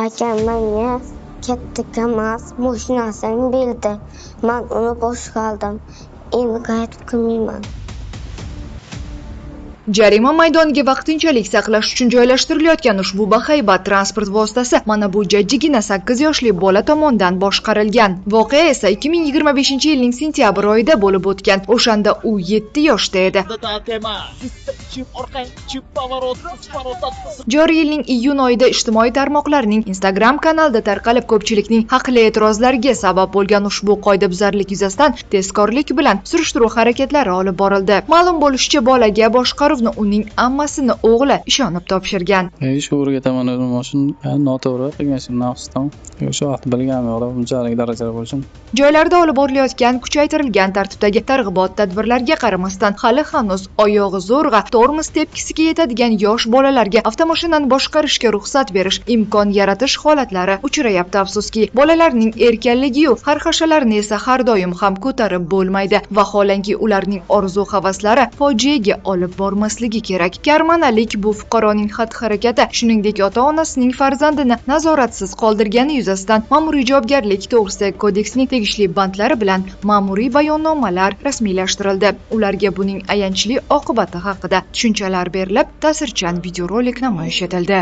Akam menga katta KAMAZ mashinasini berdi. Man uni boshqardim. Endi qaytib kelmayman. Jarima maydoniga vaqtinchalik saqlash uchun joylashtirilayotgan ushbu bahaybat transport vositasi mana bu jajjigina 8 yoshli bola tomonidan boshqarilgan. Voqea esa 2025-yilning sentyabr oyida bo'lib o'tgan. O'shanda u 7 yoshda edi. Joriy yilning iyun oyida ijtimoiy tarmoqlarning Instagram kanalida tarqalib, ko'pchilikning haqli e'tirozlariga sabab bo'lgan ushbu qoidabuzarlik yuzasidan tezkorlik bilan surishtiruv harakatlari olib borildi. Ma'lum bo'lishicha, bolaga boshqaruv uning ammasini o'g'li ishonib topshirgan. Shu o'rgataman o'zim mashina noto'g'ri qilgan nafsdan. O'sha vaqt bilganim yo'q, bunchalik darajada bo'lsin. Joylarda olib borilayotgan kuchaytirilgan tartibdagi targ'ibot tadbirlariga qaramasdan hali hanuz oyog'i zo'rg'a tormoz tepkisiga yetadigan yosh bolalarga avtomashinani boshqarishga ruxsat berish, imkon yaratish holatlari uchrayapti. Afsuski, bolalarning erkanligi-yu xarxashalarini esa har doim ham ko'tarib bo'lmaydi. Vaholanki, ularning orzu havaslari fojiaga olib bormasligi kerak. Karmanalik bu fuqaroning xatti-harakati, shuningdek ota-onasining farzandini nazoratsiz qoldirgani yuzasidan ma'muriy javobgarlik to'g'risidagi kodeksning tegishli bandlari bilan ma'muriy bayonnomalar rasmiylashtirildi. Ularga buning ayanchli oqibati haqida tushunchalar berilib, ta'sirchan videorolik namoyish etildi.